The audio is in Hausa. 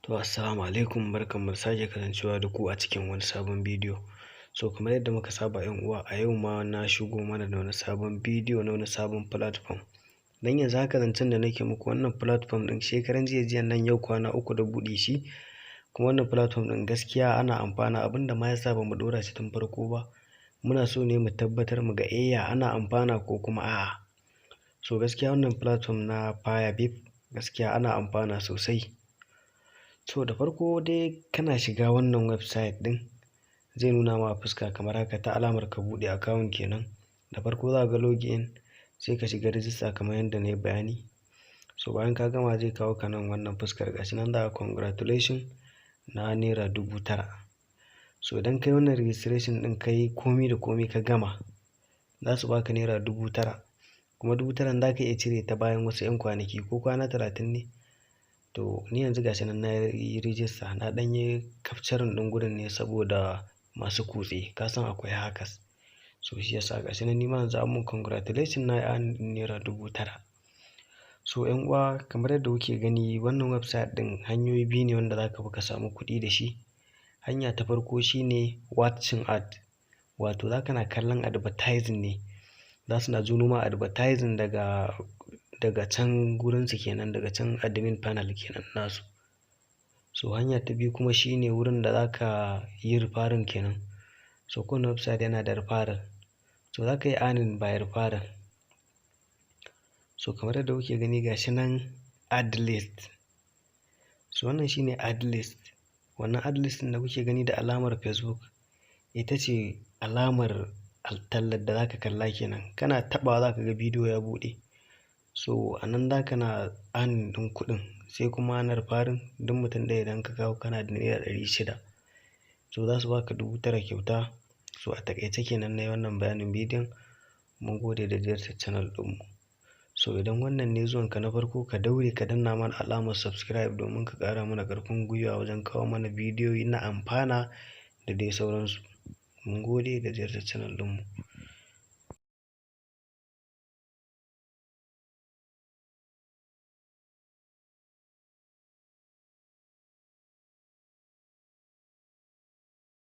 To, assalamu alaikum, barkanmu da sake kasancewa da ku a cikin wani sabon bidiyo. So kamar yadda muka saba, 'yan uwa, a yau ma na shigo mana da wani sabon bidiyo na wani sabon platform. Dan yanzu haka zancen da nake muku, wannan platform ɗin shekaran jiya jiyan nan, yau kwana 3 da buɗe shi. Kuma wannan platform ɗin gaskiya ana amfana. Abinda ma yasa bamu ɗora shi tun farko ba, muna so ne mu tabbatar mu ga ya ana amfana ko kuma a'a. So gaskiya wannan platform na Firebip gaskiya ana amfana sosai. So da farko dai kana shiga wannan website ɗin, zai nuna ma fuska kamar haka ta alamar ka buɗe account kenan. Da farko za ka ga login, sai ka shiga register kamar yadda na yi bayani. So bayan ka gama, zai kawo ka nan wannan fuskar. Gashi nan za ka congratulation na ₦9,000. So idan kai wannan registration ɗin, kai komi da komi ka gama, za su baka ₦9,000. Kuma 9,000n za ka iya cire ta bayan wasu 'yan kwanaki ko kwana 30 ne. To ni yanzu gashi nan na yi register, na ɗan yi capturing ɗin gurin ne saboda masu kutse, ka san akwai hackers. So shi yasa gashi nan ni ma yanzu an mun congratulation, na yi earning ɗin ₦9,000. So 'yan uwa, kamar yadda kuke gani, wannan website ɗin hanyoyi biyu ne wanda za ka bi ka samu kuɗi da shi. Hanya ta farko shine watching ad, wato za ka na kallon advertising ne. Za su na nuno ma advertising daga can gurinsu kenan, daga can admin panel kenan nasu. So hanya ta biyu kuma shine wurin da za ka yi referring kenan. So kowane website yana da referral. So za ka yi earning by referral. So kamar yadda kuke gani, gashi nan ad list. So wannan shine ad list. Wannan ad list ɗin da kuke gani da alamar Facebook, ita ce alamar tallar da za ka kalla kenan. Kana taɓawa za ka ga bidiyo ya buɗe. So a nan za ka na earning ɗin kuɗin. Sai kuma na referring, duk mutum ɗaya idan ka kawo, kana da ₦600. So za su baka 9,000 kyauta. So a taƙaice kenan na yi wannan bayanin bidiyon. Mun gode da ziyartar channel ɗinmu. So idan wannan ne zuwanka na farko, ka daure ka danna mana alamar subscribe domin ka ƙara mana ƙarfin gwiwa wajen kawo mana bidiyoyi na amfana da dai sauransu. Mun gode da ziyartar channel ɗinmu.